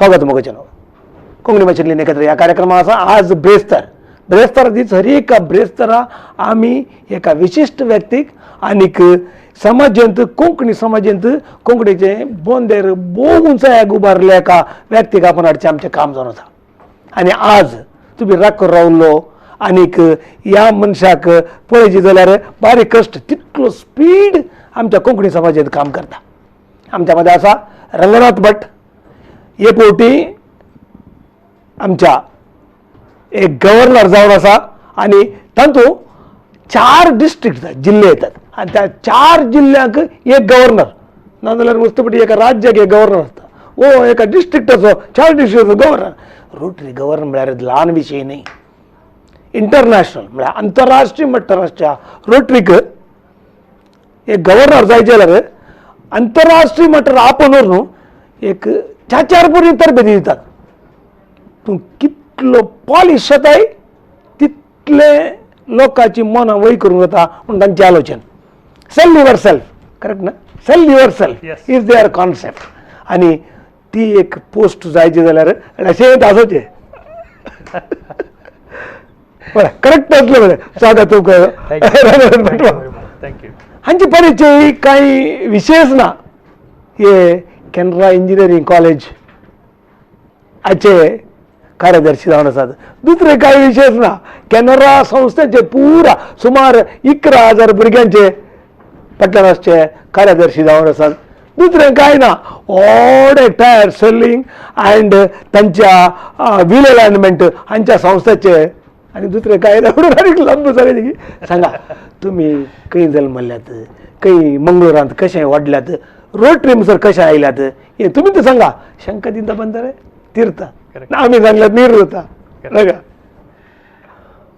स्वागत मोगचनो कोंकणी भाशेंतल्यान एकत्र ह्या कार्यक्रमा आसा. आज ब्रेस्तार ब्रेस्तार दीस हर एका ब्रेस्तारा आमी एका विशिश्ट व्यक्तीक आनीक समाजेंत कोंकणी समाजेंत कोंकणीचे बोंदेर भोव उंचायेक उबारले एका व्यक्तीक आपूण हाडचें आमचें काम जावन आसा. आनी आज तुमी राखून रावलो आनीक ह्या मनशाक पळयची जाल्यार बारीक कश्ट तितलो स्पीड आमच्या कोंकणी समाजेंत काम करता. आमच्या मदें आसा रंगनाथ भट. हे फावटी आमच्या एक गव्हर्नर जावन आसा आनी तातूंत 4 डिस्ट्रिक्ट जिल्ले येतात आनी त्या 4 जिल्ल्यांक एक गव्हर्नर, नाजाल्यार मुस्तपटी एका राज्याक एक गव्हर्नर आसता, वो एका डिस्ट्रिक्टाचो 4 डिस्ट्रिक्टाचो गव्हर्नर. रोटरी गव्हर्नर म्हळ्यार ल्हान विशय न्ही, इंटरनॅशनल म्हळ्यार आंतरराष्ट्रीय मट्टार आसच्या रोटरीक एक गव्हर्नर जाय जाल्यार आंतरराष्ट्रीय मट्टार आपोवन न्हू एक 4-4 पुरी तरबेती दितात. तूं कितलो पॉलिश जाताय तितले लोकांची मनां वय करूंक जाता म्हूण तांचें आलोचन. सेल your self, correct ना? Sell yourself is their concept. आनी ती एक पोस्ट जायची जाल्यार अशें आसोचें बरें, करेक्ट आसलें बरें. स्वागत तुमकां. Thank you. हांचे परिचय कांय विशेष ना. हे केनरा इंजिनियरींग कॉलेज हाचे कार्यदर्शी जावन आसात. दुसरे कांय विशेष ना. केनरा संस्थेचे पुरा सुमार 11,000 भुरग्यांचे फाटल्यान आसचे कार्यदर्शी जावन आसात. दुसरें कांय ना. व्हड टायर सेलिंग अँड तांच्या व्हील अलायनमेंट हांच्या संस्थेचे आनी दुसरें कांय ना. म्हणून आनीक लांब सांगायचें की सांगा तुमी खंय जल्मल्यात, खंय मंगळुरांत कशें वाडल्यात, रोटरी म्हणसर कशें आयल्यात हें तुमी तर सांगा. शंका दिता बंद तीर्थ आमी सांगल्यात नीर जाता.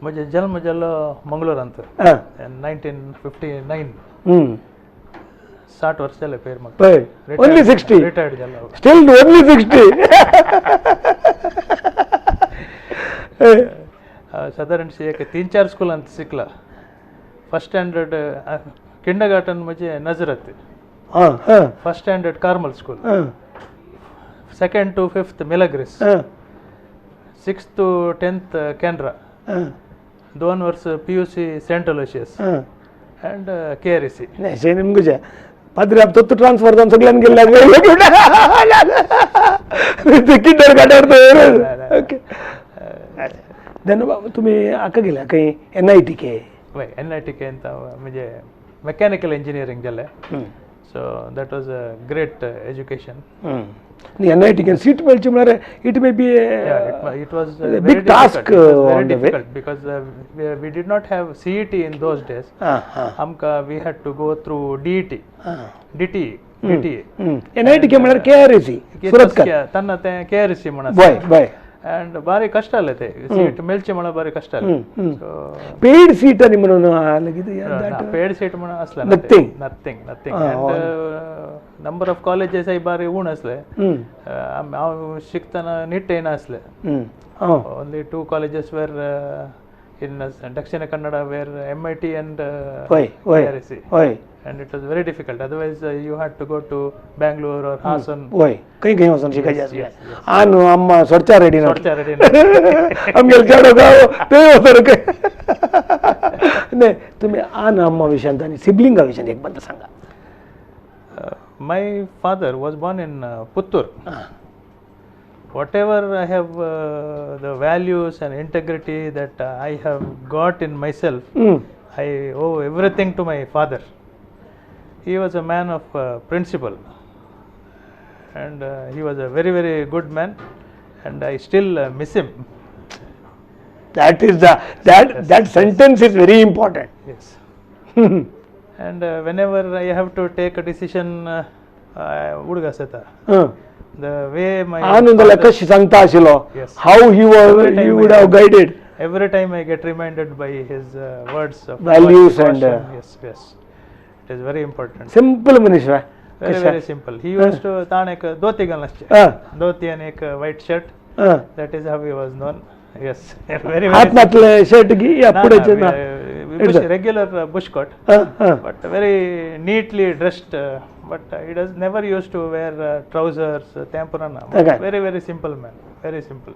म्हजे जल्म जालो मंगळुरांत 1959. 60 वर्ष जाले पेर म्हाका. ओन्ली 60 रिटायर्ड जालो. Still only 60. सादारणशी एक 3-4 स्कुलांत शिकला. फर्स्ट स्टँडर्ड किंडर गार्टन म्हणजे Nazareth, first standard Carmel school, 2nd to 5th Milagres, 6th to 10th Canara, 2 वर्स PUC Saint Aloysius and KRC. निमगुजे पाद्री आप तत्व ट्रान्सफर जावन सगळ्यान गेल्ले किंडर गार्टन. ओके. देन तुमी हाका गेल्या खंय NITK? वय, NITK म्हणजे मेकॅनिकल इंजिनियरींग जालें. So that was a great education. NITK seat मेळची म्हळ्यार it may be it was big task, very difficult because we did not have CET in those days. आमकां we had to go through DET, DTE, DTA. NITK म्हळ्यार KRAC Surathkal. तेन्ना तें KRAC म्हण वय वय. And बारी कश्ट जालें ते सीट मेळचें म्हणून बारी कश्ट जालें. पेड सीट आनी म्हणून पेड सीट म्हणून आसलें nothing nothing nothing. And number of कॉलेजीसय बारी उण आसले. हांव शिकतना नीट येना आसलें. Only 2 colleges were in Dakshina Kannada were MIT and KRAC. And it was very difficult. Otherwise you had to go to Bangalore or Hassan. वय खंय खंय वचून शिकायचें आसलें. आनु अम्मा सोडच्या रेडी ना, आमगेले चेडो गांव थंय वचून खंय. न्ही तुमी आन अम्मा विशयांत आनी सिबलिंगा विशयांत एक बंद सांगा. My father was born in Puttur. Whatever I have the values and integrity that I have got in myself, I owe everything to my father. He was a man of principle and he was a very, very good man, and I still miss him. That is the that sentence is very important. Yes. And whenever I have to take a decision, udugaseta. The way my आनंदाला कशी सांगता आशिल्लो, how he was, he would have guided. Every time I get reminded by his words of values and yes, yes, it is very important. Simple मनीस, very very simple. He used to ताण एक धोती घालून आसचे, धोती आनी एक white shirt. That is how he was known. Yes, very हात नातले shirt की या पुढे ना. Regular bush coat, but very neatly dressed. But he does never used to wear trousers, tampurana. Very very simple man, very simple.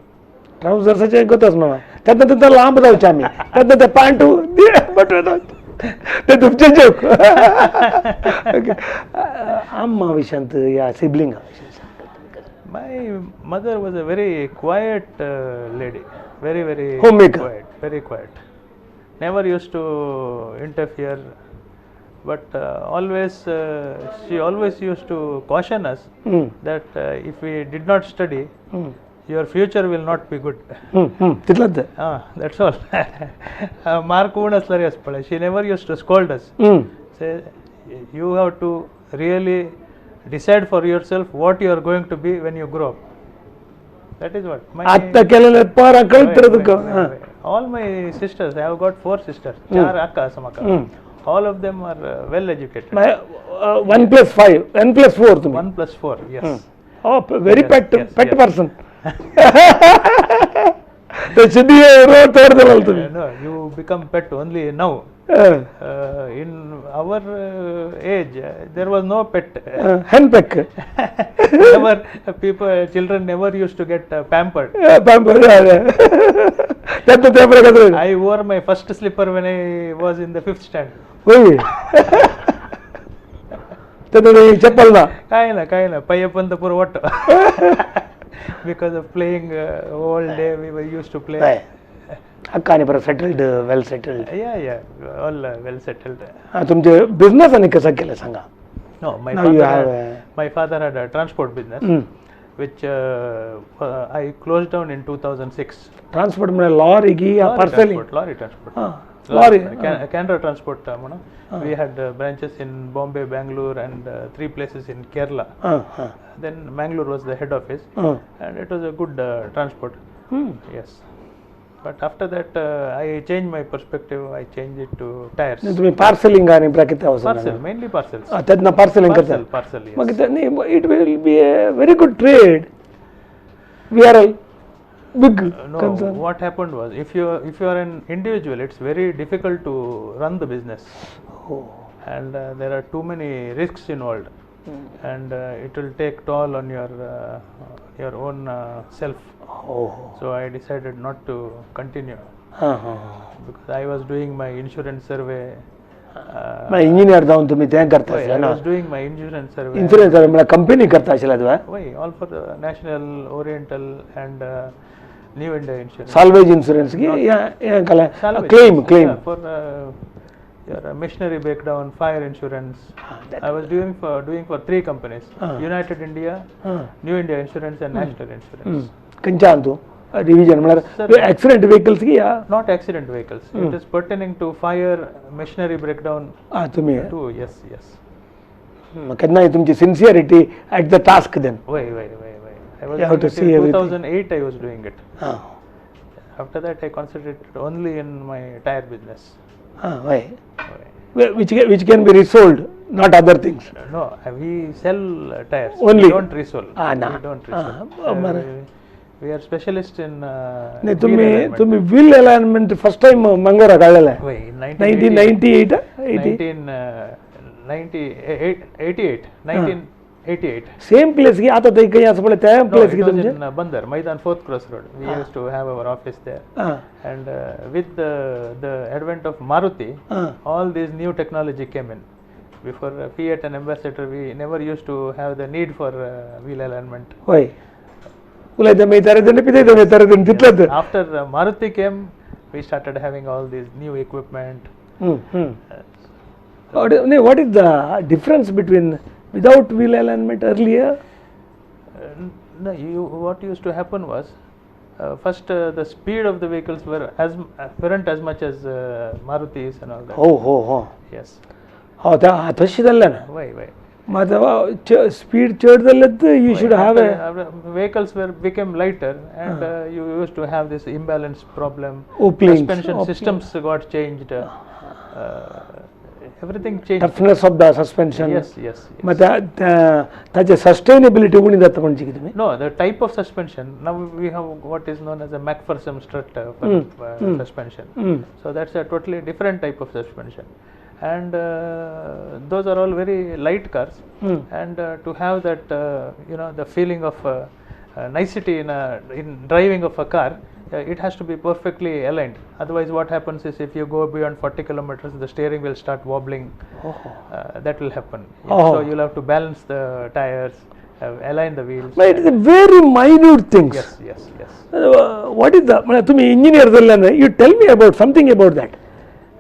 ट्राउजर्साचे गतच ना त्यातनं तुमचा लांब जावचे आम्ही, त्यातनं ते पॅन्टू ते तुमचे जोक. आम्मा विशयांत या सिबलिंगा विशीं. My mother was a very quiet lady, very very homemaker, quiet, very quiet. Never used to interfere, but always she always used to caution us that if we did not study, your future will not be good. तितलेंच. That's all. Mark उण आसल्यार आसपळे. She never used to scold us. Say you have to really decide for yourself what you are going to be when you grow up. That is what. आत्ता केलेले पर कळत तुका. All my sisters, I have got 4 sisters. 4 akka asa maka. All of them are well educated. 1 + 5, 1 + 4 तुम्ही. 1 + 4, yes. Oh, very yes, pet, yes, pet yes. person. No, you become pet only now. In our age, there was no pet. Henpeck. Never, people, children never used to get pampered. Pampered, yeah. I wore my first slipper when I was in the 5th standard. Wait. चप्पल ना काय ना काय ना पाय पण पुरो वाटतं. Because of playing all day we were used to play. अक्का आनी परत settled, well settled. Yeah yeah, all well settled. तुमचे बिझनेस आनी कसं केलं सांगा. No, my father had a transport business which I closed down in 2006. Transport म्हणजे lorry की parcel? Lorry transport. Lorry. Canara Transport. We had branches in Bombay, Bangalore and 3 places in Kerala. Then Mangalore was the head office and it was a good transport. Yes. But after that I changed my perspective. I changed it to tires. तुम्ही parcelling आणि कितें Parcel, mainly parcels. तेन्ना parcelling करता. Parcel, yes. मागीर it will be a very good trade. We are a big no, concern. What happened was, if you are an individual, it's very difficult to run the business. Oh. And there are too many risks involved. And it will take toll on your own self. Oh. So I decided not to continue. Because I was doing my insurance survey. Engineer जावन तुम्ही तें करता I was doing my insurance survey. Insurance survey म्हळ्यार company करता आशिल्ले तुवें? Why, all for the National, Oriental and New India Insurance. Salvage insurance की हें केलें? Claim, claim. For your machinery breakdown, fire insurance. I was doing for 3 companies. United India, New India Insurance and National Insurance. खंयच्यान तूं division म्हळ्यार accident vehicles की? Not accident vehicles. It is pertaining to fire, machinery breakdown. तुमी to, yes yes. केन्नाय तुमची sincerity at the task then. वय वय वय वय. I was doing it in 2008. I was doing it. After that I concentrated only in my tire business. वय, which can be resold, not other things. No, we sell tires only. We don't resell. ना. We don't resell. We are specialist in नाही, तुम्ही तुम्ही wheel alignment first time मंगळवारा काढलेला आहे 1998. 1988. Same place की आता ते खंय आसा पळय त्या प्लेस की तुमचे? Bandar Maidan 4th Cross Road. We used to have our office there. And with the advent of Maruti, all these new technology came in. Before Fiat and Ambassador, we never used to have the need for wheel alignment. होय, उलयता मेळटा रे पिता मेळटा रे तितलेंच. After Maruti came, we started having all these new equipment. What is the difference between without wheel alignment earlier? No, what used to happen was, first the speed of the vehicles weren't as much as Marutis and all that. हो हो हो. Yes. हो, तशें जाल्लें ना. वय वय. मात स्पीड चड जाल्यार you should have a vehicles were became lighter and you used to have this imbalance problem. Openings. Suspension systems got changed. Everything change. Toughness of the suspension. Yes yes. मागीर ताचे सस्टेनेबिलिटी उणी जाता म्हणचे कितें? No, the type of suspension. Now we have what is known as a MacPherson strut suspension. So that's a totally different type of suspension, and those are all very light cars. And to have that you know, the feeling of nicety in driving of a car, it has to be perfectly aligned. Otherwise what happens is if you go beyond 40 kilometers, the steering will start wobbling. That will happen. Yeah. So you'll have to balance the tires, align the wheels. But it is a very minute things. Yes, yes, yes. What is the, तुम्ही engineer जाल्ल्यान you tell me about something about that.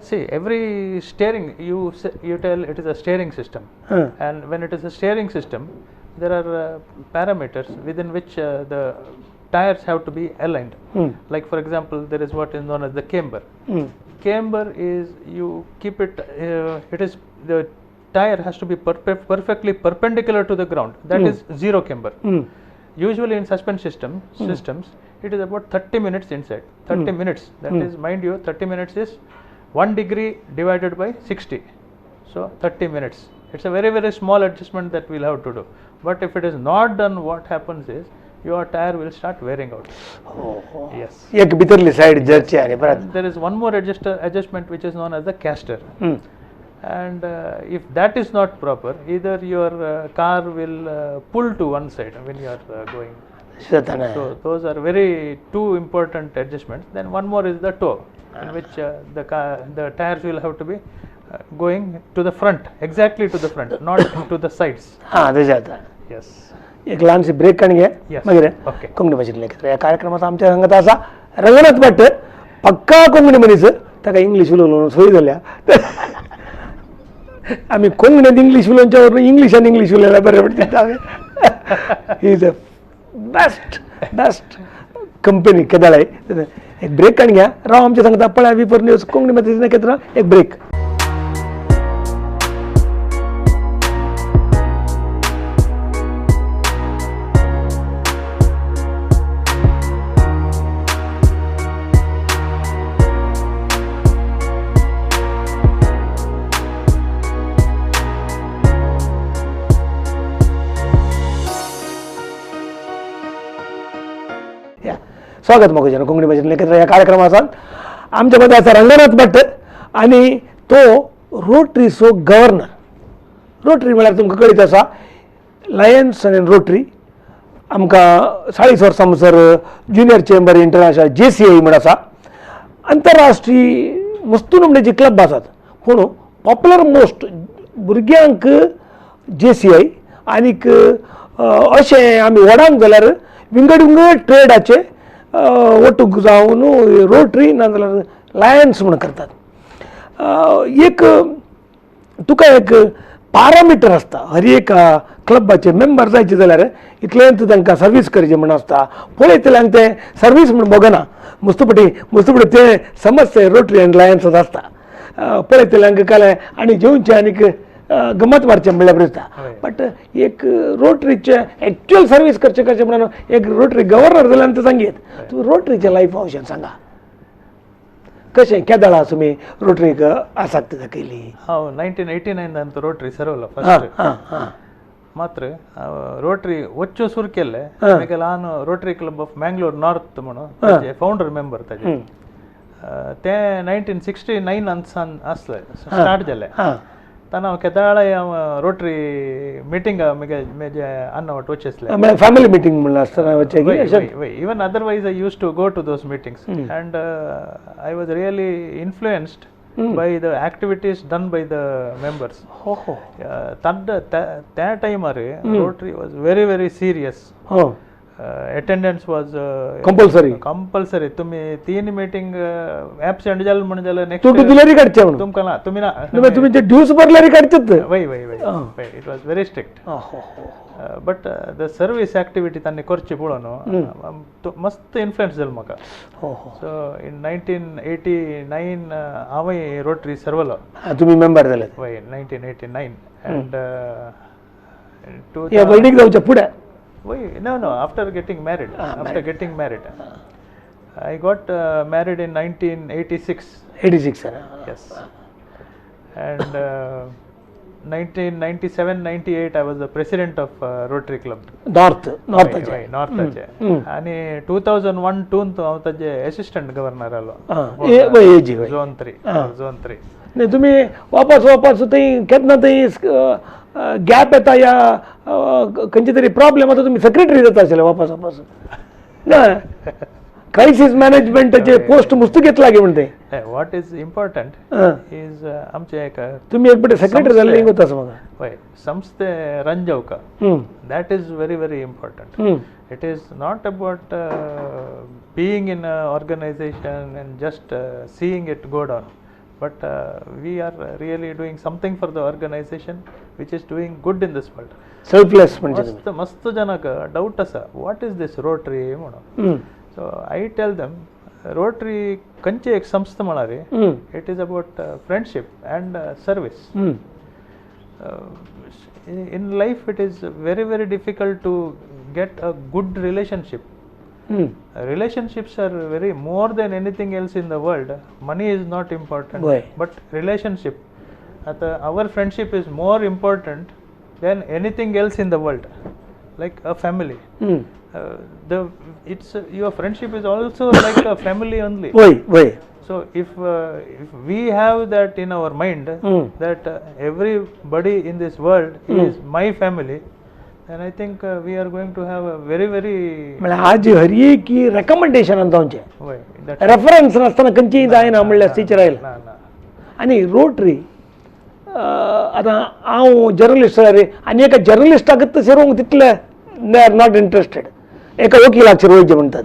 See, every steering, you tell it is a steering system. And when it is a steering system, there are parameters within which the tires have to be aligned. Like for example, there is what is known as the camber. Camber is, you keep it, it is the tire has to be perfectly perpendicular to the ground. That is zero camber. Usually in suspension systems, it is about 30 minutes inside. 30 minutes, that is, mind you, 30 minutes is 1 degree divided by 60. So 30 minutes. It's a very, very small adjustment that we'll have to do. But if it is not done, what happens is your tire will start wearing out. Yes. एक भितरली side जरची आनी परत. There is one more adjustment which is known as the caster. And if that is not proper, either your car will pull to one side when you are going. So those are very two important adjustments. Then one more is the toe, in which the tires will have to be going to the front, exactly to the front, not to the sides. हां, तशें जाता. Yes. एक ल्हानशी break काडून घे, मागीर कोंकणी भाशेंतलें ह्या कार्यक्रमाचो आमच्या सांगत आसा रंगनाथ भट, पक्का कोंकणी मनीस, ताका इंग्लीश उलोवन सोय जाल्या. आमी कोंकणींत इंग्लीश उलोवच्या वरून इंग्लिशान इंग्लीश उलयल्यार बरें पडटा. He is a best best company केदाळाय. एक ब्रेक काडून घ्या, राव आमच्या सांगता पळय V4 news Konkani भाशेंतलें नखेत्र. एक ब्रेक. स्वागत मोगजन कोंकणी भाशेंतलें नखेत्र ह्या कार्यक्रमासान आमच्या मदें आसा रंगनाथ भट आनी तो रोटरीचो गव्हर्नर. रोटरी म्हळ्यार तुमकां कळीत आसा, लायन्स आनी रोटरी आमकां 40 वर्सां म्हणसर ज्युनियर चेंबर इंटरनॅशनल JCI म्हण आसा, आंतरराष्ट्रीय मस्तून म्हणजे क्लब आसात, पूण पॉप्युलर मोस्ट भुरग्यांक JCI आनीक अशें आमी व्हडांक जाल्यार विंगड विंगड ट्रेडाचे ओटूक जावन रोटरी नाजाल्यार लायन्स म्हूण करतात. एक तुका एक पारामिटर आसता, हर एका क्लबाचे मेंबर जायचे जाल्यार इतलेंच तांकां सर्वीस करची म्हूण आसता. पळयतल्यांक तें सर्वीस म्हूण बगना, मुस्तपटी मुस्तपटी तें समज रोटरी आनी लायन्स आसता. पळयतल्यांक कालें आनी जेवचें आनीक गमत मारचें म्हणल्यार बरें दिसता. बट एक रोटरीचें एक्चुअल सर्वीस करचें करचें म्हणून एक रोटरी गव्हर्नर जाल्यार तें सांगीत तूं रोटरीचें लायफ हांव सांगा कशें केदळा तुमी रोटरीक आसक्त दाखयली? हांव 1989 रोटरी सरवलो फस्ट. मात्र रोटरी वच्चो सुरू केल्लें मागीर हांव Rotary Club of Mangalore North म्हणून फावंडर मेंबर ताजे. ते 1969 आसलें स्टार्ट जालें. ताना हांव केदाळाय हांव रोटरी मिटींग म्हजे अन्ना वाट वचचे आसलें. फॅमिली मिटींग म्हणल्यार आसतना वचचें? Even otherwise I used to go to those meetings and I was really influenced by the activities done by the members. त्या टायमार Rotary was very very serious. Attendance was compulsory. Compulsory. तुमी 3 meeting absent जाले म्हणून जाल्यार next तुटू दिल्यारी काडचे म्हणून तुमकां ना, तुमी ना, तुमी ते ड्यूज भरल्यारी काडचेत. वय वय वय, it was very strict. But the service activity तांणी करची पळोवन मस्त इन्फ्लुएन्स जालो म्हाका. सो इन 1989 हांवूय रोटरी सर्वलो. तुमी मेंबर जाले? वय, 1989. अँड वेल्डींग जावच्या फुडें? No, no, after getting married. After getting married. I got married in 1986. 86, sir. Yes. And 1997-98 I was the president of Rotary Club North north नॉर्थाचे आनी 2001-2 हांव ताजे एसिस्टंट गव्हर्नर आलो झोन 3 झोन 3. नाही तुम्ही वापस वापस थंय केन्ना थंय गॅप येता या खंयचे तरी प्रॉब्लेम आतां तुमी सेक्रेटरी जाता आशिल्ले वापस वापस ना क्रायसीस मॅनेजमेंटाचे पोस्ट मुस्त घेतला की म्हणते. What is important is आमचे एक तुम्ही एक बटे सेक्रेटरी जाल्ले वता आसा म्हाका. हय संस्थे run जावका that is very very important. It is not about being in a organization and just seeing it go down, but we are really doing something for the organization which is doing good in this world. Selfless म्हणजे मस्त मस्त जनाक doubt आसा what is this rotary म्हणून. So I tell them Rotary खंयची एक संस्था म्हळ्यार it is about friendship and service. In life it is very very difficult to get a good relationship. Relationships are very more than anything else in the world. Money is not important, but relationship. Our friendship is more important than anything else in the world, like a family. It's your friendship is also like a family only. So if we have that in our mind, that everybody in this world is my family, then I think we are going to have a very very. म्हळ्यार आज हर एक recommendation आमचें reference नासतना खंयचीय जायना म्हणल्यार teacher आयला. आनी रोटरी आतां हांव जर्नलिस्ट रे आनी एका जर्नलिस्टाकच शिरोवंक तितले they are not interested. एका वकिलाक शिरोवचें म्हणटात,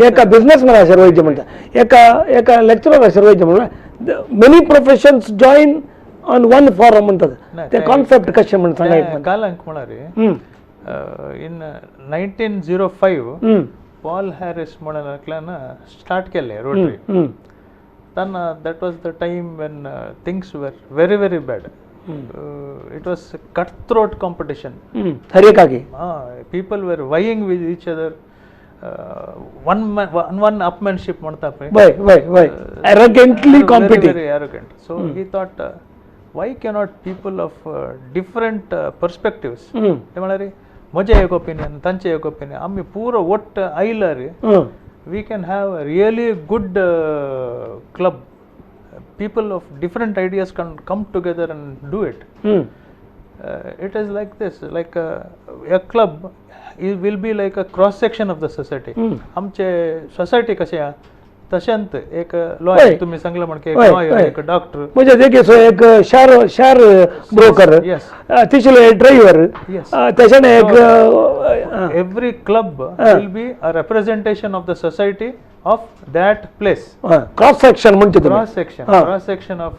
एका बिजनेसमॅनाक शिरोवचें म्हणटात, एका एका लेक्चराक शिरोवचें म्हणटा. Many professions join on one forum म्हणटात. ते कॉन्सेप्ट कशें म्हण सांगा. कालांक म्हळ्यार इन 1905 पॉल हॅरिस म्हणून एकल्यान स्टार्ट केले रोटरी. तेन्ना that was the time when things were very very bad. It was cut throat competition. हर एकाकी people were vying with each other. One upmanship म्हणता पळय. वय वय वय arrogantly competing. Very arrogant. So he thought why cannot people of different perspectives. ते म्हळ्यार म्हजें एक ओपिनियन तांचें एक ओपिनियन आमी पुरो वट्ट आयल्यार we can have a really good club. People of different ideas can come together and do it. It is like this, like a club it will be like a cross section of the society. आमचे society कशें आहा तशेंच एक lawyer तुम्ही सांगला म्हण एक lawyer एक डॉक्टर म्हणजे एक शार शार ब्रोकर तिसले ड्रायव्हर तशें एक every club will be a representation of the society of that place. Cross section म्हणजे cross section, cross section of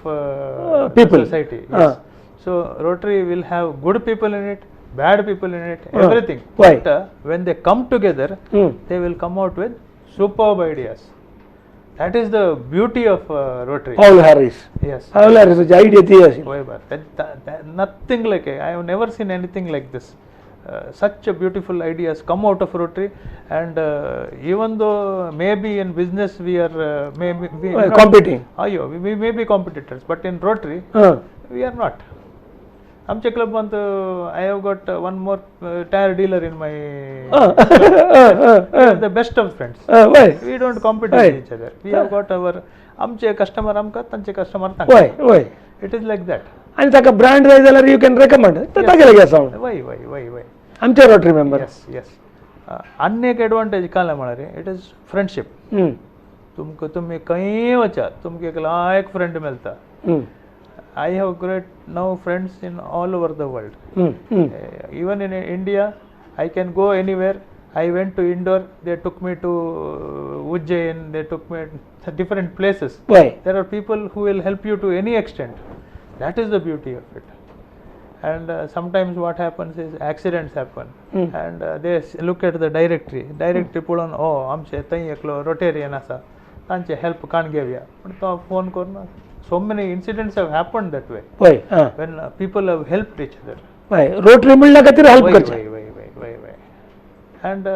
people society. So Rotary will have good people in it, bad people in it, everything. But when they come together, they will come out with superb ideas. That is the beauty of Rotary. Paul Harris. Yes. Paul Harris idea ती अशी. Nothing like it. I have never seen anything like this. Such a beautiful ideas come out of Rotary, and even though maybe in business we are maybe competing. Ayo, we may be competitors, but in Rotary we are not. आमचे club I have got one more tire dealer in my club. The best of friends. We don't compete with each other. We have got our आमचे customer आमकां तांचे customer तांकां. It is like that. आनी ताका brand जाय जाल्यार you can recommend तागे लागीं आसा. वय वय वय वय आमचे रोटरी मेंबर. Yes yes. आनी एक एडवांटेज काल म्हळ्यार it is friendship. तुमकां तुमी खंय वचात तुमकां एक लायक फ्रेंड मेळटा. I have great now friends in all over the world. Even in India, I can go anywhere. I went to Indore, they took me to Ujjain, they took me to different places. Why? There are people who will help you to any extent. That is the beauty of it. And sometimes what happens is accidents happen. And they look at the directory. Directory पळोवन oh आमचे थंय एकलो Rotarian आसा तांचे help काण घेवया पण तो फोन करून. So many incidents have happened that way. When people have helped each other. Rotary म्हणल्या खातीर हेल्प करचें. वय वय वय वय. And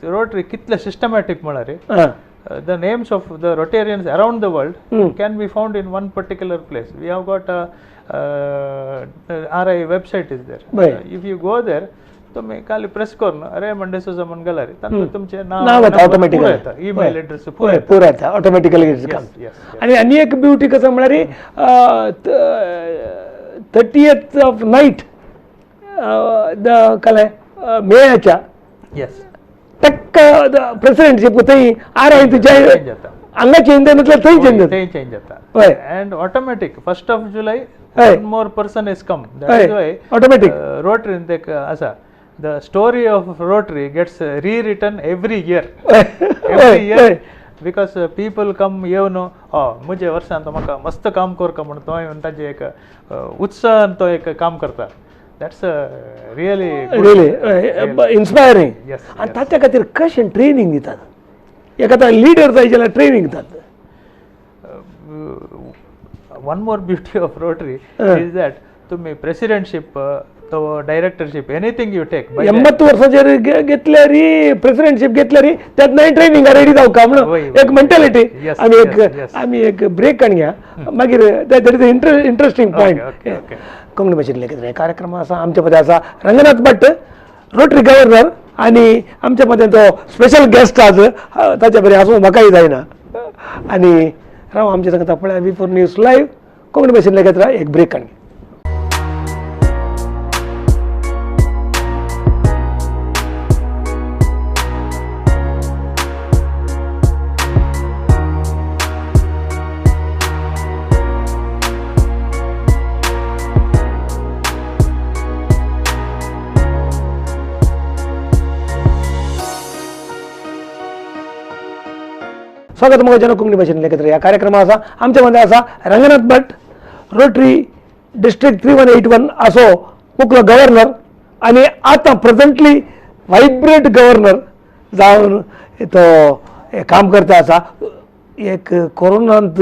Rotary कितले सिस्टमॅटिक म्हळ्यार the names of the Rotarians around the world can be found in one particular place. We have got a RI website is there. If you go there, तुम्ही खाली press करून Raymond D'Souza म्हण गेल्यार तातूंत तुमचें नांव ऑटोमॅटिकली येता, ईमेल एड्रेस पुरो येता ऑटोमॅटिकली. आनी आनी एक ब्युटी कसं म्हळ्यार 30th of night the कले मेयाच्या येस टक्क प्रेसिडेंटशिप थंय आर I change जाता, हांगा चेंज जाता, थंय चेंज जाता, थंय चेंज जाता. And automatic 1st of July one more person is come. That is why automatic Rotary एक आसा, the story of Rotary gets rewritten every year. Every year because people come येवन म्हजे वर्सान तो म्हाका मस्त काम करता म्हण तो येवन ताजे एक उत्साहान तो एक काम करता. That's really really inspiring. आनी ताच्या खातीर कशें ट्रेनींग दितात, एका लिडर जाय जाल्यार ट्रेनींग दितात. One more beauty of Rotary is that तुम्ही प्रेसिडेंटशिप तो डायरेक्टरशिप एनीथिंग you take 80 वर्साचेर घेतल्यार प्रेसिडेंटशीप घेतल्यार त्यात नाही ट्रेनिंग रेडी जावका म्हणून एक मेंटॅलिटी. आमी एक आमी एक ब्रेक काडया मागीर that is interesting point. Konkani भाशेंतले कितें कार्यक्रम आसा आमच्या मदें आसा रंगनाथ भट रोटरी गव्हर्नर आनी आमच्या मदें तो स्पेशल गेस्ट आज ताच्या बरें आसूं म्हाकाय जायना. आनी राव आमच्या सांगता पळय V4 news live Konkani भाशेंतले घेतला एक ब्रेक काडया. स्वागत मग जन कोंकणी भाशेन एकत्र ह्या कार्यक्रमा आसा आमच्या मदें आसा रंगनाथ भट रोटरी डिस्ट्रिक्ट 3181 असो मुखलो गव्हर्नर आनी आतां प्रेझेंटली व्हायब्रंट गव्हर्नर जावन तो काम करता आसा. एक कोरोनांत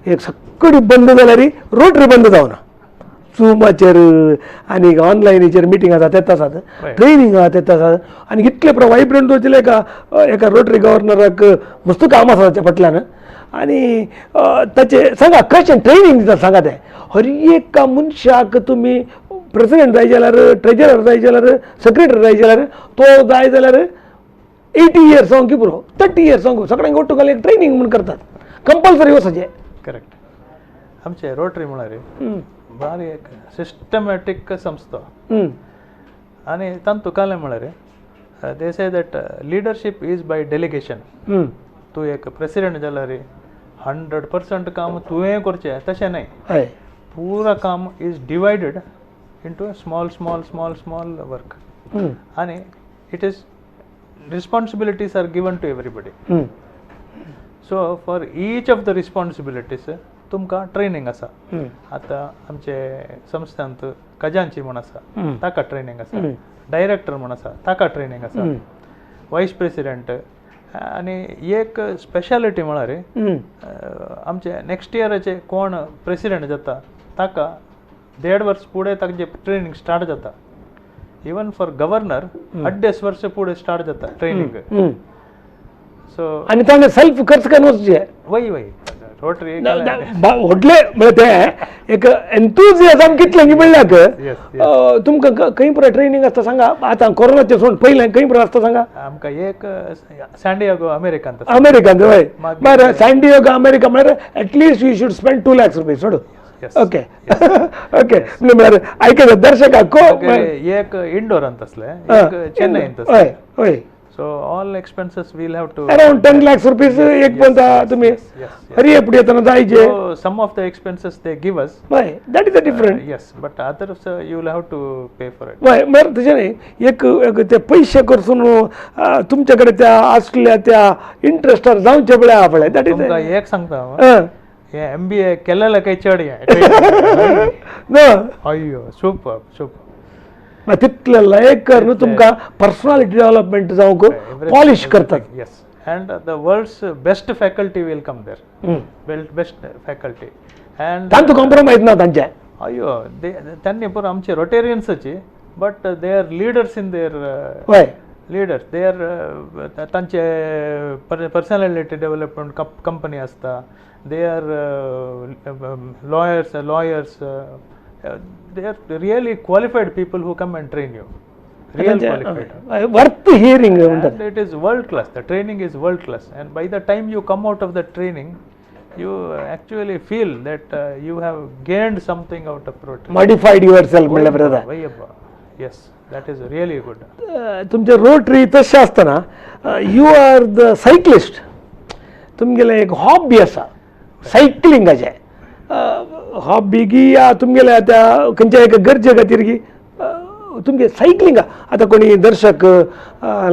एक सगळी बंद जाल्यार रोटरी बंद जावना, झुमाचेर आनी ऑनलायनीचेर मिटींग आसा तेच आसात, ट्रेनींग आसा तेच आसात आनी इतले व्हायब्रंट दवरचेले एका एका रोटरी गव्हर्नराक मस्त काम आसा ताच्या फाटल्यान. आनी ताचे सांगा कशें ट्रेनींग दिता सांगा तें हर एका मनशाक तुमी प्रेसिडेंट जाय जाल्यार, ट्रेजरर जाय जाल्यार, सेक्रेटरी जाय जाल्यार, तो जाय जाल्यार 80 इयर्स जावंक पुरो, 30 इयर्स जावंक सगळ्यांक ಒಟ್ಟು एक ट्रेनींग म्हूण करतात कंपल्सरी वचचें. करेक्ट. आमचे रोटरी म्हळ्यार भारी एक सिस्टमॅटीक संस्था आनी तांतू कालें म्हळ्यार they say that leadership is by delegation. तूं एक प्रेसिडेंट जाल्यार 100% काम तुवें करचें तशें न्हय, पुरा काम is divided into small small small small work आनी it is responsibilities are given to everybody. So for each of the responsibilities तुमकां ट्रेनींग आसा. आतां आमचे संस्थांत खजांची म्हूण आसा ताका ट्रेनींग आसा, डायरेक्टर म्हूण आसा ताका ट्रेनींग आसा, वायस प्रेसिडेंट. आनी एक स्पेशालिटी म्हळ्यार आमचे नेक्स्ट इयराचे कोण प्रेसिडेंट जाता ताका 1.5 वर्स फुडें तांचे ट्रेनींग स्टार्ट जाता. इवन फॉर गव्हर्नर 2.5 वर्स फुडें स्टार्ट जाता ट्रेनींग. सो आनी तांणे सेल्फ खर्च करून वचचें. वय वय रोटरी व्हडले म्हळ्यार तें एक एन्थुजियाझम कितलें म्हणल्यार तुमकां खंय पुरो ट्रेनींग आसता सांगा. आतां कोरोनाचें सोड पयलें खंय पुरो आसता सांगा. आमकां एक सँडियागो अमेरिकांत, अमेरिकांत हय बरें. सँडियागो अमेरिका म्हळ्यार at least you should spend 2 lakhs rupees सोड. ओके ओके म्हळ्यार आयकता दर्शकाक एक इंडोरांत आसलें, एक चेन्नईंत आसलें. हय. So all expenses we'll have to around 10 lakhs rupees एक पण तुम्ही हरी पुढे येताना जायचे. Some of the expenses they give us, that is a different. Yes, but others you will have to pay for it. वय बरं तशें न्ही, एक ते पैसे करसून तुमच्याकडे त्या असल्या त्या इंट्रस्टार जावचे पळय पळय. That is एक सांगता हांव, हे MBA केलेले काही चड ना. अय्यो सुपर सुपर. तितले लायक न्हू तुमकां पर्सनालिटी डेव्हलपमेंट जावंक पॉलिश करतात. Yes, and the world's best faculty will come there, best faculty. And तांतू कॉम्प्रोमायज ना तांचे. अय्यो त्यांनी पुरो आमचे रोटेरियन्साची, but they are leaders in their हय Leaders, they are तांचे पर्सनॅलिटी डेव्हलपमेंट कंपनी आसता. They are lawyers, they are really qualified people who come and train you. Real qualified. Worth hearing म्हणटात. It is world class. The training is world class, and by the time you come out of the training, you actually feel that you have gained something out of Rotary. Modified yourself म्हणल्यार brother. Yes, that is really good. तुमचे rotary तशें आसतना you are the cyclist. तुमगेलें एक hobby आसा सायकलिंगाचें. Hobby की या तुमगेल्या त्या खंयच्या एका गरजे खातीर की तुमगे सायकलिंग. आतां कोणी दर्शक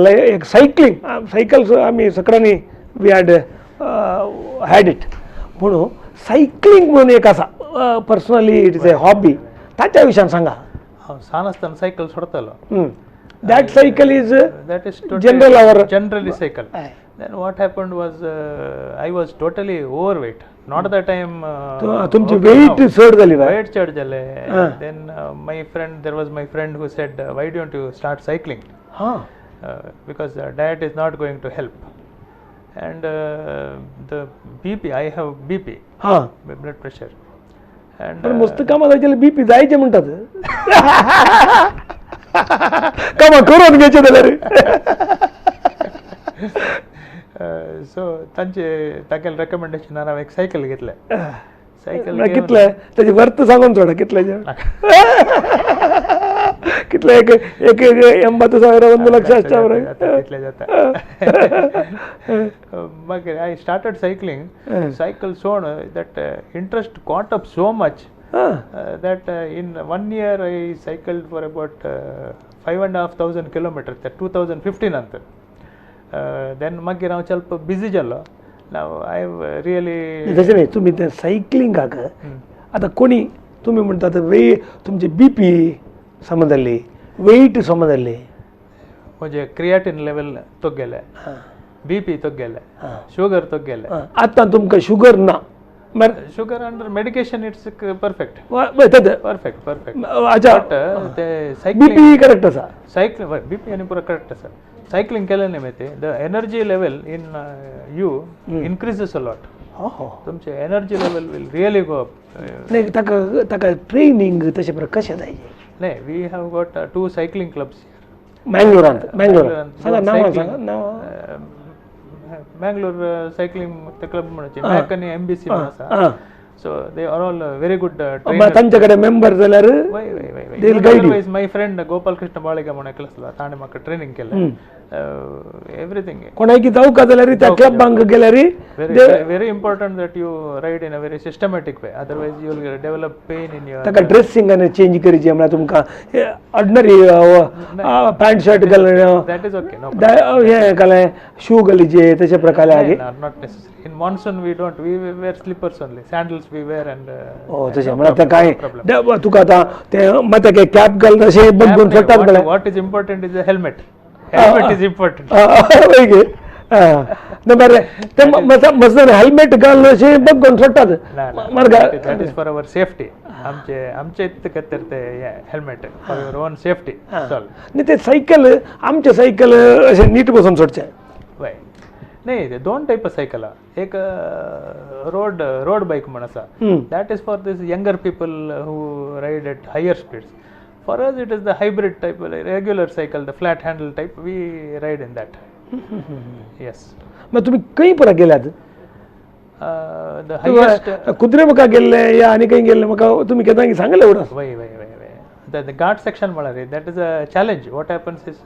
एक सायकलिंग सायकल आमी सगळ्यांनी we had had it म्हणून सायकलिंग म्हणून एक आसा. Personally it is a hobby. ताच्या विशयान सांगा. हांव सान आसतना cycle सोडतालो. That cycle is that is general our generally cycle. Then what happened was I was totally overweight. Not that I am तुमची weight चड जाली. वेट चड जाले. Then my friend, there was my friend who said why don't you start cycling, because diet is not going to help. And the BP, I have BP, blood pressure. And मस्त कामां जायचे BP जायचे म्हणटात. कामां करून घेवचें जाल्यार. So तांचे तागेले रेकमेंडेशनान हांवें एक सायकल घेतलें. सायकल कितले ताची वर्थ सांगून सोडा. कितले कितले एक एक 80,000 1 लाख आसच्या बरें तितले जाता. मागीर I started cycling. Cycle सोड that interest caught up so much that in 1 year I cycled for about 5,500 kilometres. 2015 अंतर. Then मागीर हांव ಸ್ವಲ್ಪ बिजी जालो. नाव I really तशें न्ही. तुमी तें सायकलिंगाक आतां कोणी तुमी म्हणटात वे तुमची बीपी समज जाल्ली, वेट समज जाल्ली, म्हजें क्रिएटीन लेवल तोगेलें, बीपी तोगेलें, शुगर तोगेलें. आतां तुमकां शुगर ना? Sugar under medication it's perfect. Perfect perfect. अच्छा, ते सायकलिंग बीपी करेक्ट आसा. सायकलिंग बीपी आनी पुरो करेक्ट आसा. सायकलिंग केलें न्ही ते the energy level in you increases a lot. तुमचे energy level will really go up. नाही ताका ताका ट्रेनिंग तशें प्रकार कशें जाय? नाही, we have got 2 cycling clubs मँगलोरांत. मँगलोरांत सांगा नांवां सांगा. नांवां मँगलोर सायकलिंग क्लब म्हणचे मॅक आनी एमबीसी म्हणून आसा. So they are all very good trainers. तांचे कडेन मेंबर जाल्यार वय वय वय वय. Otherwise my friend Gopal Krishna Baliga म्हणून एकलो आसलो, ताणें म्हाका ट्रेनिंग केलें. एवरीथींग. कोणाकी जावका जाल्यार त्या क्लबांक गेल्यार very important that you ride in a very systematic way, otherwise you will develop pain in your. ताका ड्रेसिंग आनी चेंज करची म्हळ्यार तुमकां ऑर्डिनरी पॅन्ट शर्ट घालून that is okay. No हें घालें शू घालीचे तशे प्रकार आगे not necessary. In monsoon we don't, we wear slippers only, sandals we wear and oh तशें म्हळ्यार आतां कांय तुका आतां तें मात्या कॅप घालून अशें बघून सोडटात. What is important is a helmet. Helmet is important. वय ना बरें तें मस्त हेल्मेट घालून अशें बघून सोडटात. That is for our safety. आमचे आमचे इतले खातीर ते helmet for your own safety. चल न्ही ते सायकल आमचे सायकल अशें नीट बसून सोडचें. वय नाही, ते दोन टायप सायकल. एक रोड रोड बायक म्हण आसा, that is for this younger people who ride at higher speeds. For us it is the hybrid type, regular cycle, the flat handle type, we ride in that. Yes. मागीर तुमी खंय पुरा गेल्यात? The highest Kudremukha गेल्ले या आनी खंय गेल्ले? म्हाका तुमी केन्ना सांगलें उडस. वय वय वय वय. The Ghat section म्हळ्यार that is a challenge. What happens is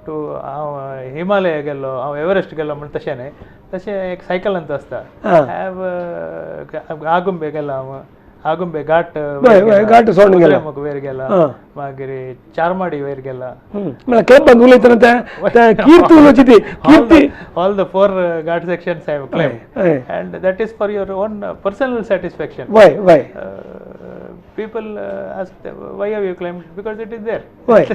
to हांव हिमालया गेल्लो, हांव एवरेस्ट गेल्लो म्हण तशें न्हय. तशें एक सायकलांत आसता. हांव आगुंबे गेला, हांव आगुंबे घाट घाट सोडून गेला, वयर गेला, मागीर चारमाडी वयर गेला. म्हळ्यार क्लबान उलयतना तें कीर्ती उलोवची ती कीर्ती. All the 4 ghat sections I have climbed, and that is for your own personal satisfaction. वय वय. People ask why have you climbed, because it is there. वय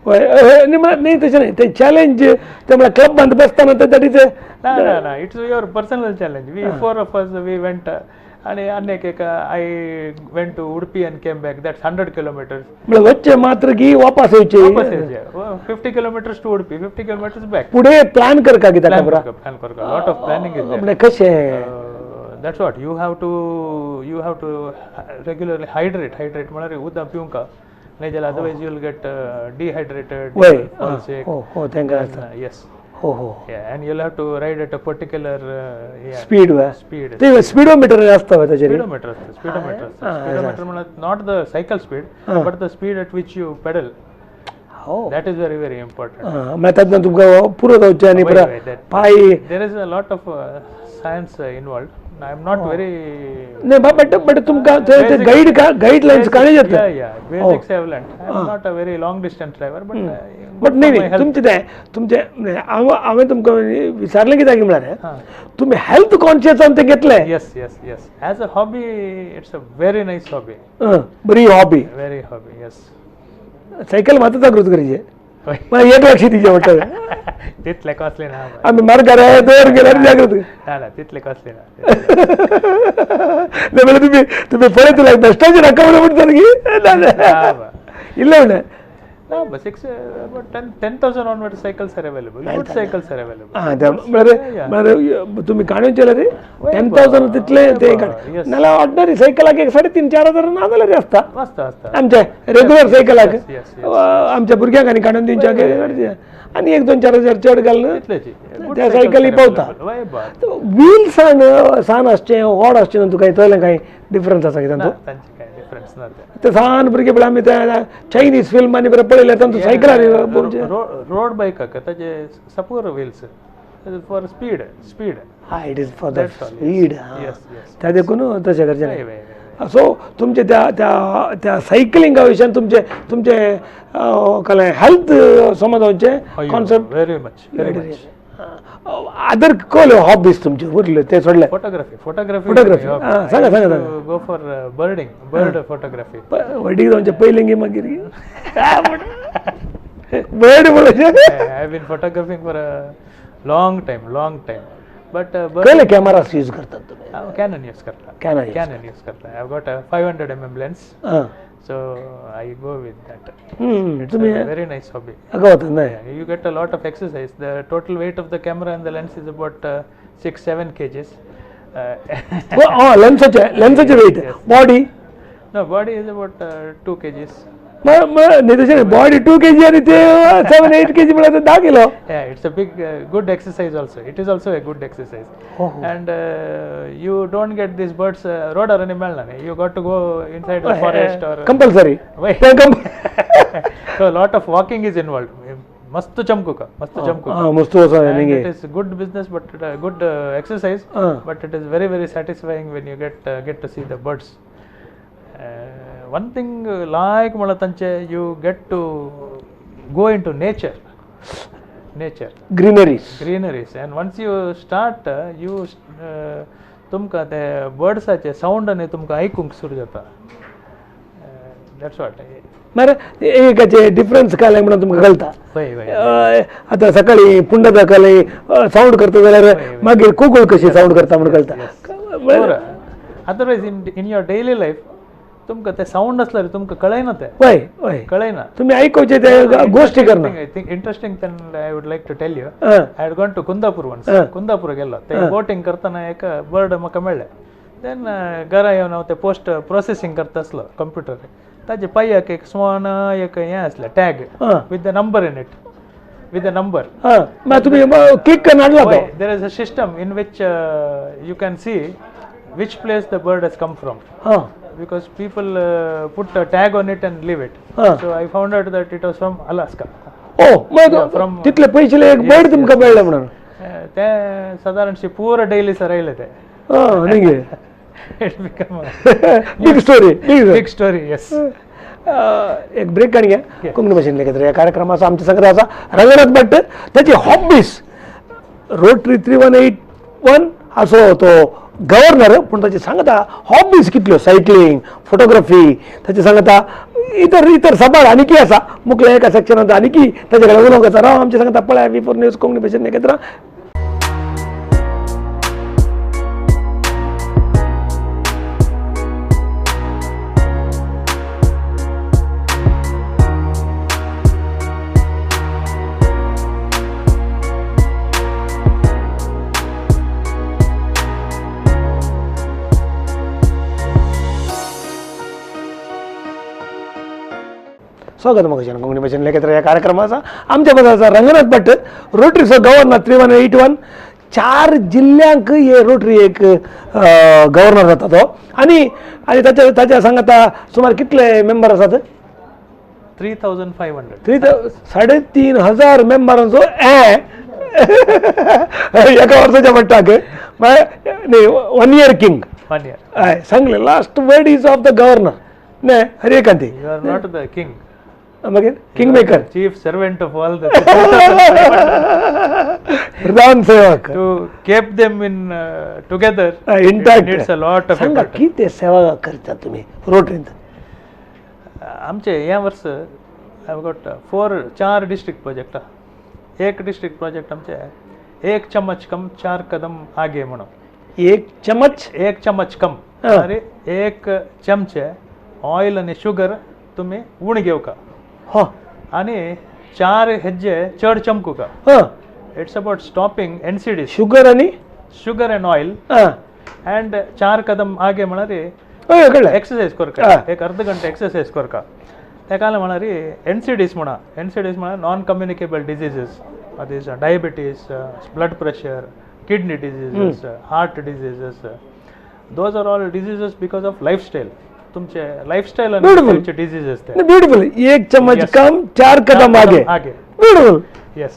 वय. न्ही तशें न्ही, तें चॅलेंज तें म्हळ्यार क्लबांत बसतना that is ना ना ना, it's your personal challenge. We 4 of us we went. आनी आनी एक I went to Udupi and came back, that's 100 kilometers. म्हळ्यार वच्चे मात्र की वापस येवचे, वापस येवचे 50 kilometers to Udupi, 50 kilometers back. पुढे प्लॅन करका कित्याक खबर, प्लॅन करका, लॉट ऑफ प्लॅनिंग is म्हळ्यार कशें. That's what you have to regularly hydrate. Hydrate म्हळ्यार उदक पिवंका नाही जाल्यार otherwise you will get dehydrated. वय हो हो तेंका आसता. येस हो हो. And you will have to ride at a particular speed. Speed ते स्पीडोमीटर आसता ताचेर. स्पीडोमीटर आसता, स्पीडोमीटर आसता. स्पीडोमीटर म्हळ्यार not the cycle speed but the speed at which you pedal. That is very very important. म्हळ्यार तातूंत तुमकां पुरो जावचें आनी पांय. There is a lot of science involved. I am not very नाही बट बट तुमकां ते गायड गायडलायन्स काडूं येता. Yeah basics I have learned. I am not a very long distance driver but but न्ही तुमचें तें तुमचें हांव हांवें तुमकां विचारलें कित्याक म्हळ्यार तुमी हेल्थ कॉन्शियस जावन तें घेतलें. Yes yes yes. As a hobby it's a very nice hobby. बरी hobby, very hobby. Yes. Cycle मात जागृत करचे मागीर एक लक्ष दिवचें पडटा. तितले कॉस्टली ना आमी मार्गार दर गेल्यार जागृत ना ना तितले कॉस्टली ना. ना तुमी तुमी पळयत लायक बेश्टाचे रक्कम म्हणटा की इल्लें म्हणलें ना बस 6 about 10,000 onward cycles are available. Good cycles are available. हां म्हळ्यार म्हळ्यार तुमी काणून रे 10,000 तितले ते नाल्यार ऑर्डिनरी सायकलाक एक 3,500-4 हजार ना जाल्यार आसता आसता आमच्या रेगुलर सायकलाक आमच्या भुरग्यांक आनी काडून दिवच्याक आनी 1-2-4 हजार चड घालून त्या सायकली पावता. व्हील सान सान आसचें व्हड आसचें तातूंत कांय तसलें कांय डिफरन्स आसा कितें तातूंत? ते सान भुरगे पळय आमी त्या चायनीज फिल्मांनी बरें पळयलें तांचो सायकलार रोड बायकाक ताजे सपोर wheels for speed. Speed हा it is for the speed. त्या देखून तशें करचें न्ही. सो तुमचे त्या त्या त्या सायकलिंगा विशयान तुमचे तुमचे कळ्ळें हेल्थ समज जावचें concept very much very much. Other कसल्यो हॉबीज तुमच्यो उरल्यो ते सोडले? फोटोग्राफी. फोटोग्राफी फोटोग्राफी सांगा सांगा सांगा. Go for birding, bird photography. व्हडीक जावचें पयलीं गी मागीर बर्ड म्हणून. I have been photographing for a long time, long time. But कसले कॅमेरास यूज करतात तुमी? हांव कॅनन यूज करता. कॅनन कॅनन यूज करता. I have got a 500 mm lens. So I go with that. It's a very nice hobby. अगं नाही You get a lot of exercise. The total weight of the camera and the lens is about 6-7 kgs. लेन्साचे लेन्साचे weight body? No, body is about 2 kgs. नाही body 2 kg आणि ते 7-8 kg म्हळ्यार 10 kilo. Yeah, it's a big good exercise also. It is also a good exercise. And you don't get these birds road or any मेळना. You got to go inside the forest or compulsory. So a lot of walking is involved. मस्त चमकुका, मस्त चमकुका. मस्त वचोन It is good business but good exercise. But it is very very satisfying when you get to see the birds. One thing like म्हळ्यार तांचे you get to go into nature, nature greeneries, greeneries. And once you start you तुमकां ते बर्ड्साचे sound आनी तुमकां आयकूंक सुरू जाता. That's what. मागीर एकाचे डिफरन्स कळ्ळें म्हणून तुमकां कळटा. वय वय आतां सकाळीं पुंडता कळ्ळें सावंड करता जाल्यार मागीर कोगूळ कशी सावंड करता म्हणून कळटा. Otherwise in your daily life तुमकां ते सावंड आसल्यार तुमकां कळयना ते. वय वय कळयना तुमी आयकुचे ते गोश्टी करना. Interesting thing I would like to tell you. I had gone to Kundapur once. Kundapur गेल्लो ते बोटींग करतना एक बर्ड म्हाका मेळ्ळें. देन घरा येवन हांव ते पोस्ट प्रोसेसींग करता आसलो कंप्युटर. ताजे पांयाक एक स्मॉल एक हें आसलें tag with the number in it, with the number. मागीर तुमी क्लिक करून हाडला तो. There is a system in which you can see which place the bird has come from. Because people put a tag on it and leave it. So I found out that it was from Alaska. Oh, from तितले पयशे एक bird तुमकां मेळ्ळें म्हणून. ते सादारणशी पुरो daily sir आयले ते. न्ही It become a big story. Big story, yes. एक ब्रेक काढून घ्या. कोंकणी भाशेन लेगीत ह्या कार्यक्रमाचो आमच्या संगत आसा रंगनाथ भट्ट. ताची हॉबीज रोटरी 3181 असो तो गव्हर्नर, पूण ताची सांगता हॉबीज कितल्यो, सायकलिंग, फोटोग्राफी, ताची सांगता इतर इतर साबार आनीकी आसा. मुखल्या एका सेक्शनांत आनीकी ताचे कडेन उलोवंक आसा. राव आमच्या सांगता पळय V4 news Konkani भाशेन एकत्र. स्वागत मगाच्यान कोंकणी भाशेन लेखत्र ह्या कार्यक्रमाचा. आमच्या बरोबर रंगनाथ भट, रोटरीचो गव्हर्नर 3181, 4 जिल्ल्यांक हे रोटरी एक गव्हर्नर जाता तो. आनी आनी ताच्या ताच्या सांगाता सुमार कितले मेंबर आसात? 3500. 3500 मेंबरांचो एका वर्साच्या पट्टाक न्ही, 1 year king. 1 year. हय, सांगलें last word is of the governor न्ही हर एकांती. You are not the king. मागीर king maker, chief servant of all the प्रधान सेवक. To keep them in together intact needs a lot of सांगा effort. कितें सेवा करता तुमी रोटरींत? आमचे ह्या वर्स I have got 4 district project. एक डिस्ट्रिक्ट प्रोजेक्ट आमचे 1 चमच कम 4 कदम आगे म्हणून. 1 चमच, 1 चमच कम अरे 1 चमचे ऑयल आनी शुगर तुमी उण घेवका आनी 4 हेज्जे चड चमकुका. It's about stopping NCD, sugar आनी sugar and oil and 4 Kadam आगे म्हळ्यार एक्सरसाइज करका, एक अर्ध घंटे एक्सरसाइज करका. तेका म्हळ्यार एनसीडीस म्हणा, एनसीडीस म्हळ्यार non communicable diseases, that diabetes, blood pressure, kidney diseases, heart diseases. Those are all diseases because of lifestyle. तुमचे लायफस्टायल आनी तुमचे डिजीजेस ते. ब्युटिफुल. 1 चमच कम 4 कदम आगे. Beautiful. Yes.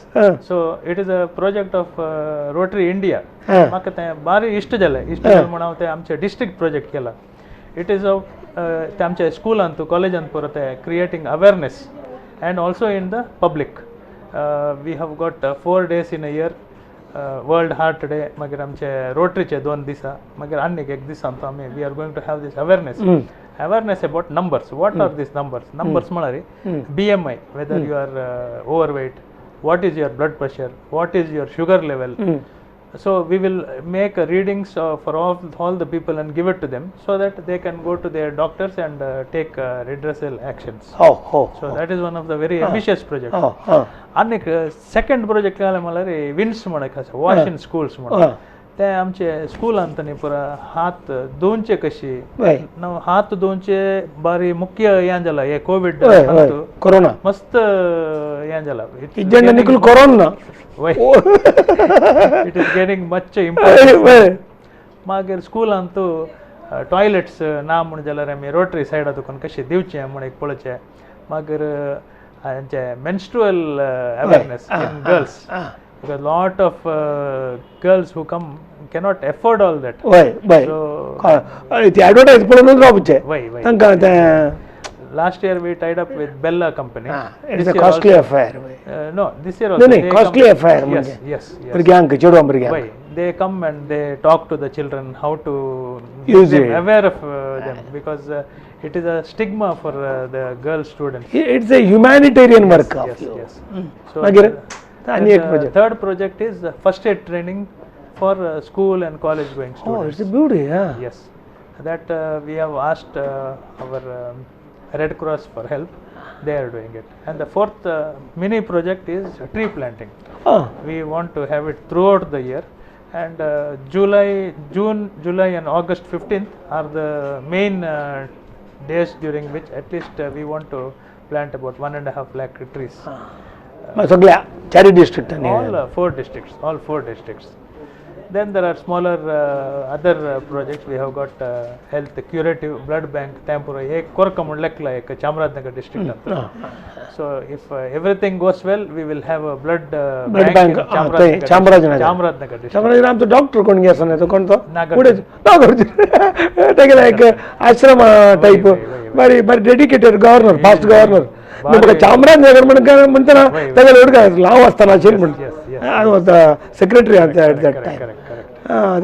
So it is a project of Rotary India. म्हाका तें बारी इश्ट जालें. इश्ट जालें म्हूण हांव तें आमचें डिस्ट्रिक्ट प्रोजेक्ट केला. It is of ते आमच्या स्कुलांत कॉलेजांत पुरो ते creating awareness and also in the public. We have got 4 days in a year, world heart day, मागीर आमचे रोटरीचे 2 दिसा, मागीर आनीक एक दिसांत आमी we are going to have this awareness. Awareness about numbers. What are these numbers? Numbers म्हळ्यार BMI, whether you are overweight, what is your blood pressure, what is your sugar level. So we will make readings for all the people and give it to them so that they can go to their doctors and take redressal actions. So that is one of the very ambitious projects. आनीक second project काय म्हळ्यार Vince म्हण एक आसा, wash in schools म्हणून. ते आमचे स्कुलांत न्ही पुरा हात धुवचे कशी, हात धुवचे बारी मुख्य हें जाला हे कोवीड कोरोना मस्त हें जाला. Corona it is getting much important. मागीर स्कुलांत टॉयलेट्स ना म्हूण जाल्यार आमी रोटरी सायडा तुका कशें दिवचें म्हूण एक पळोवचें. मागीर हांचे menstrual awareness in girls, because lot of girls who come cannot afford all that. So ती ॲडवर्टायज पळोवन रावचें तांकां तें. Last year we tied up with Bella company. It's a costly affair. No, this year also. No, costly affair. Yes, yes. भुरग्यांक, चेडवां भुरग्यांक. They come and they talk to the children how to use them, aware of them, because it is a stigma for the girl students. It's a humanitarian work. Yes, yes. So the third project is first aid training for school and college going students. Oh, it's a beauty, yeah. Yes, that we have asked our Red Cross for help. They are doing it. And the fourth mini project is tree planting. We want to have it throughout the year. And June, July and August 15th are the main days during which at least we want to plant about 1.5 lakh trees. Chari district. All 4 districts, all 4 districts. Then there are smaller other projects. We have got health curative blood bank Tempura ek korka म्हण लेखला एक Chamarajanagar district. So if everything goes well, we will have a blood bank Chamarajanagar. Chamarajanagar Chamarajanagar आमचो doctor कोण आसा न्ही तो कोण तो नागार्जुन तेगेले एक आश्रम टायप बरी बरी डेडिकेटेड गव्हर्नर, पास्ट गव्हर्नर. म्हाका चामराजनगर म्हणटना तेगेले हुडका हांव आसतना आशिल्लें म्हण, हांव secretary at that time. आं,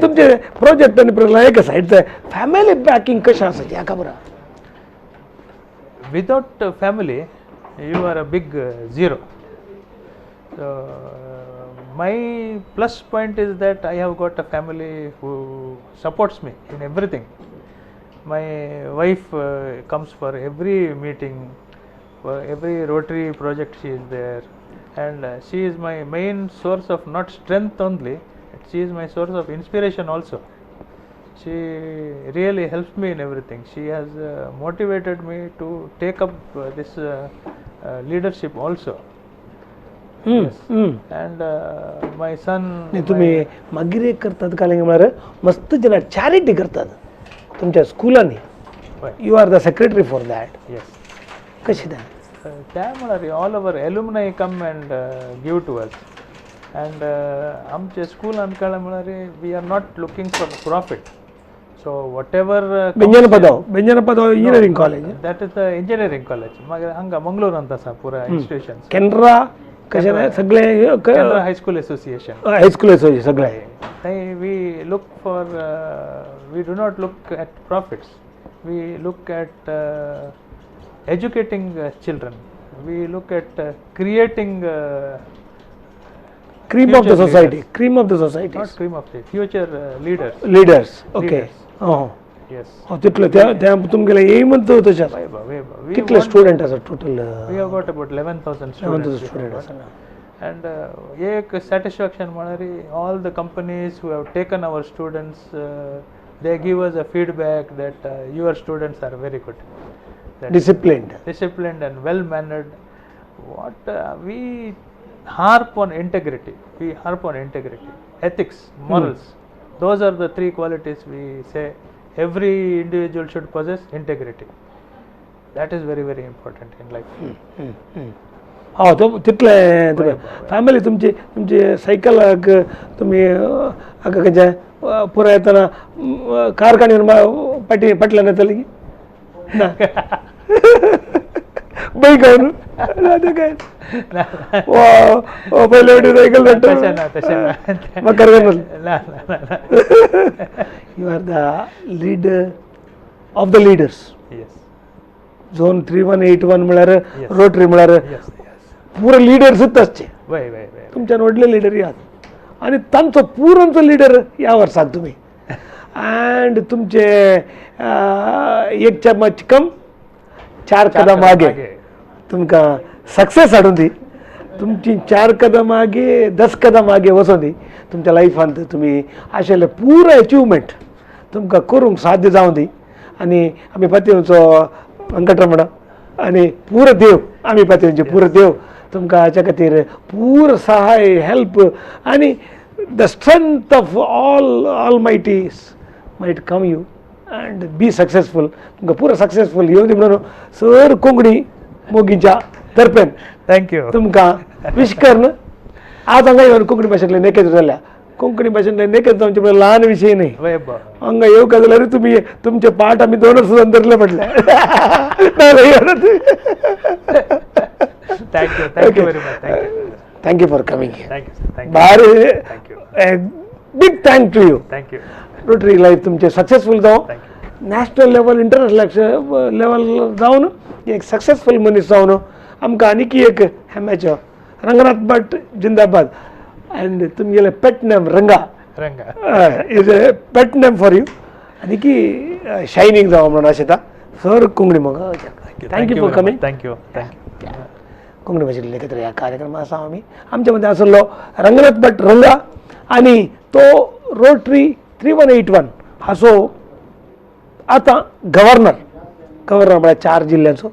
तुमचे प्रोजेक्ट आनी एक आसा, it's family backing कशें आसा हें खबर आहा. Without family you are a big zero. So my plus point is that I have got a family who supports me in everything. My wife comes for every meeting, for every Rotary project she is there, and she is my main source of not strength only, she is my source of inspiration also. She really helps me in everything. She has motivated me to take up this leadership also. And my son. तुम्ही मागीर एक करतात काय म्हळ्यार मस्त जना charity करतात तुमच्या स्कुलांनी. You are the secretary for that. Yes. कशी त्या त्या म्हळ्यार all our alumni come and give to us. And आमच्या स्कुलान कळ्ळें म्हळ्यार we are not looking for profit. So whatever Benjanapadavu engineering college, that is the engineering college. मागीर हांगा मंगळूरांत आसा पुराय इन्स्टिट्यूशन. केनरा कशें सगळे Canara high school association, high school association सगळे. थंय we look for, we do not look at profits, we look at educating children, we look at creating cream of the society, cream of the society, not cream of the future leaders. Leaders, okay. Oh yes. तितले त्या तुमगेले M तशें. कितले student आसा total? We have got about 11,000 students. And एक satisfaction म्हळ्यार all the companies who have taken our students, they give us a feedback that your students are very good, disciplined, disciplined and well mannered. What we harp on integrity, we harp on integrity, ethics, morals. Those are the three qualities we say every individual should possess. Integrity, that is very very important in life. हो तो तितले family तुमची तुमची सायकलाक तुमी हाका खंयच्या पुराय येतना कार काणी फाटी फाटल्यान येतली ना बैक न्हू काय पयले फावटी सायकल धाडटा मग car. You are the leader of the leaders. Zone 3181 म्हळ्यार रोटरी म्हळ्यार पुरो लिडर्सूच आसचे. तुमच्यान व्हडले लिडर यात आनी तांचो पुरांचो लिडर ह्या वर्साक तुमी. अँड तुमचे एक चमच कम चार कदम आगे तुमकां सक्सेस हाडून दी. तुमची 4 कदम आगे 10 कदम आगे वचोन दी तुमच्या लायफांत. तुमी आशिल्ले पुरो अचिवमेंट तुमकां करूंक साध्य जावं दी. आनी आमी पातयेवचो वेंकटरमण आनी पुरो देव, आमी पातयेवचे पुरो देव तुमकां हाच्या खातीर पुरो सहाय हेल्प आनी the strength of all almighties might come you and be successful. तुमकां पुरो सक्सेसफूल येवं दी म्हणून सर कोंकणी मोगीच्या तर्फेन thank you तुमकां विश करून आज हांगा येवन कोंकणी भाशेंतल्यान एकत्र जाल्या. कोंकणी भाशेंतल्यान एकत्र जावचें म्हळ्यार ल्हान विशय न्ही. हांगा येवंक जाल्यार तुमी तुमचे पाठ आमी 2 वर्सां धरले पडले. Thank you, thank you very much. Thank you for coming. Thank you. बारी big thank to you. Thank you. Rotary life तुमचे सक्सेसफूल जावं, नॅशनल लेवल इंटरनॅशनल लेवल जावन एक सक्सेसफूल मनीस जावन आमकां आनीक एक हेम्याचो रंगनाथ भट जिंदाबाद. अँड तुमगेले pet name Ranga, Ranga is a pet name for you. आनीक शायनींग जावं म्हणून आशेता सर कोंकणी मोग. Thank you for coming. Thank you, thank you. Konkani भाशेंतले एकत्र ह्या कार्यक्रमा आसा आमी. आमच्या मदें आसलो रंगनाथ भट रंगा आनी तो रोटरी 3181 हाचो आतां गव्हर्नर, गव्हर्नर म्हळ्यार 4 जिल्ल्यांचो.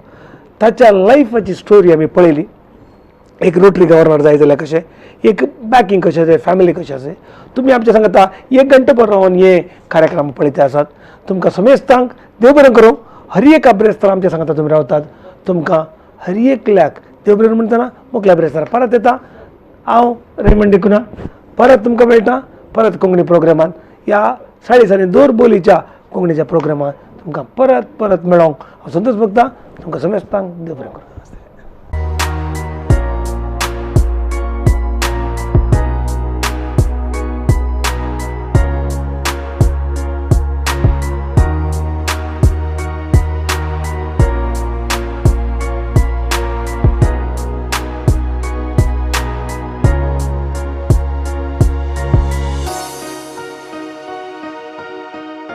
ताच्या लायफाची स्टोरी आमी पळयली. एक रोटरी गव्हर्नर जाय जाल्यार कशें, एक बॅकिंग कशें आसा, फॅमिली कशें आसा. तुमी आमच्या सांगता 1 घंटो भर रावन हे कार्यक्रम पळयते आसात. तुमकां समेस्तांक देव बरें करूं. हर एका ब्रेस्तार आमच्या सांगता तुमी रावतात. तुमकां हर एकल्याक देव बरें म्हणटना मुखल्या ब्रेस्तार परत येता. हांव रेमंड डिकुन्हा परत तुमकां मेळटा परत कोंकणी प्रोग्रामान. ह्या 2.5 दोर बोलीच्या कोंकणीच्या प्रोग्रामान तुमकां परत परत मेळोंक हांव संतोष भोगता. तुमकां समेस्तांक देव बरें करूं.